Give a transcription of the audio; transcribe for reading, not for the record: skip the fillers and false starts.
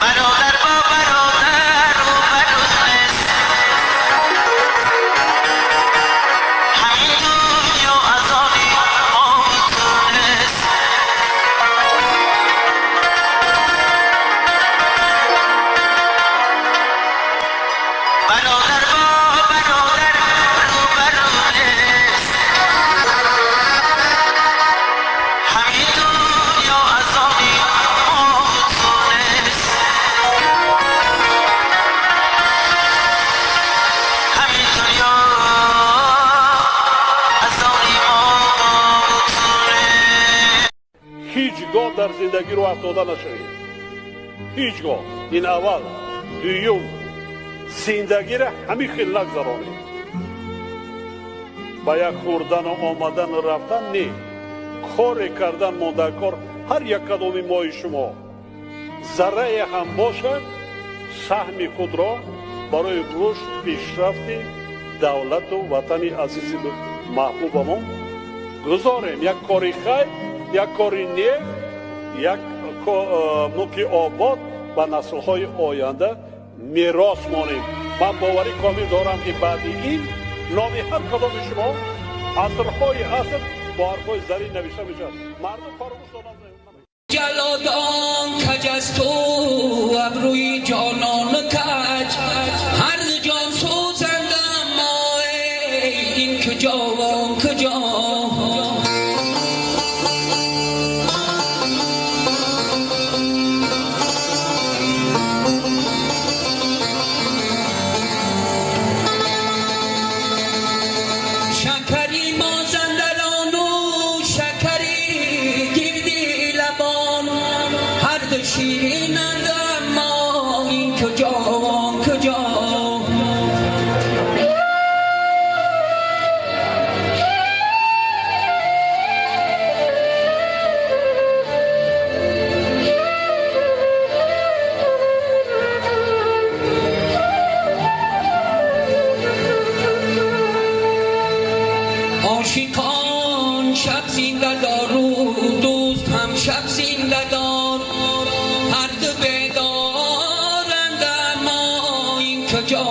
Бародар бо бародар рӯбарӯ нест, ҳамин дунё аз они мо ва ту нест. Бародар бо бародар рӯбарӯ нест, ҳамин дунё аз они мо ва ту нест. Ҳамин дунё аз они мо ва ту нест. Ҳеҷ гоҳ дар зиндагӣ рӯ афтода нашавед, ҳеҷ гоҳ. Ин аввал. Дуюм, зиндагиро ҳамин хел нагзаронед, ба як хӯрдану омадану рафтан не, коре кардан мондакор. Ҳар як кадоми мои шумо заррае ҳам бошад, саҳми худро барои рушд, пешрафти давлату ватани азизи маҳбубамон гузорем. Як кори хайр, як кори нек, як мулки обод ба наслҳои оянда мерос монем. Ман боварӣ комил дорам, ки баъди ин номи ҳар кадоми шумо асрҳои аср бо ҳарфҳои зарин навишта мешавад, мардум фаромӯш доранд. Ҷалодон каҷ аз ту абрӯи ҷонон каҷ, ҳар ҷон сӯзанд, аммо ин куҷо, он куҷо. Шакари мозандарону шакари гирди лабон, ҳар ду ширинанд, аммо ин куҷо, он куҷо. Ошиқон шаб зинда дору, дӯст ҳам шаб зинда дор, ҳар ду бедоранд, аммо ин куҷо.